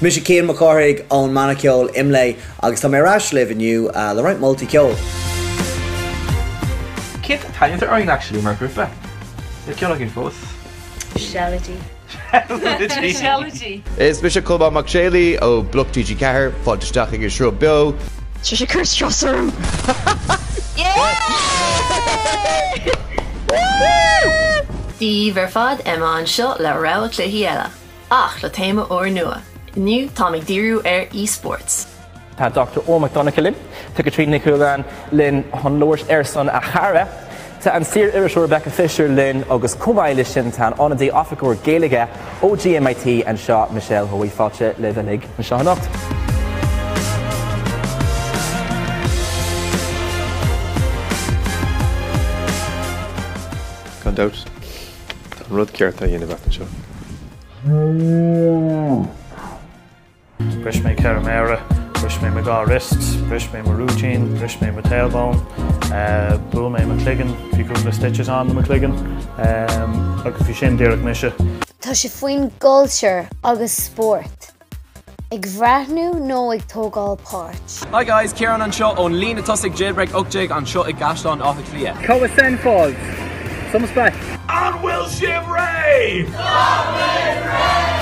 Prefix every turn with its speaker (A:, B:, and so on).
A: Mise Cian Mac Cárthaigh ón mbanna ceoil IMLÉ agus tá mé ar ais libh inniu le roinnt moltaí ceoil.
B: Cén t-ainm atá orainn actually mar ghrúpa? Níl ceann againn fós.
C: Seilidí.
B: Seilidí.
D: Is mise Colmán Mac Séalaigh ó Bloc TG4, fáilte isteach ag an Sruth Beo.
E: Tá sé ag cur strus orm.
C: Dia daoibh ar fad, Emma anseo le rogha cluichí eile. Ach le téama úrnua. Inniu táim ag díriú ar esports.
B: Tá Dr Eoin Mac Donncha linn, tá Caitríona Ní Chualáin linn chun labhairt ar son a chara, tá an saor-iriseoir Rebecca Fisher linn agus chomh maith leis sin tá an Ionadaí Oifigeoir Gaeilge ó GMIT anseo, Michelle Hoey. Fáilte libh uilig anseo anocht.
F: Gan dabht, tá an rud ceart á dhéanamh agat anseo.
G: Bhris mé 4 méara, bhris mé mo dhá wrist, bhris mé mo rúitín, bhris mé mo tailbone, bhuail mé mo chloigeann, bhí cúpla stitches ann do mo chloigeann agus bhí sin díreach mise.
H: Tá sé faoin gcultúr agus spórt. Ag bhreathnú nó ag tógáil páirt.
I: Hi guys, Ciarán anseo ón líne tosaigh Jailbreak 18 anseo i gCaisleán Átha Cliath.
J: Comhsan Falls. Some spec.
K: An bhfuil sibh réidh? Tá muid réidh!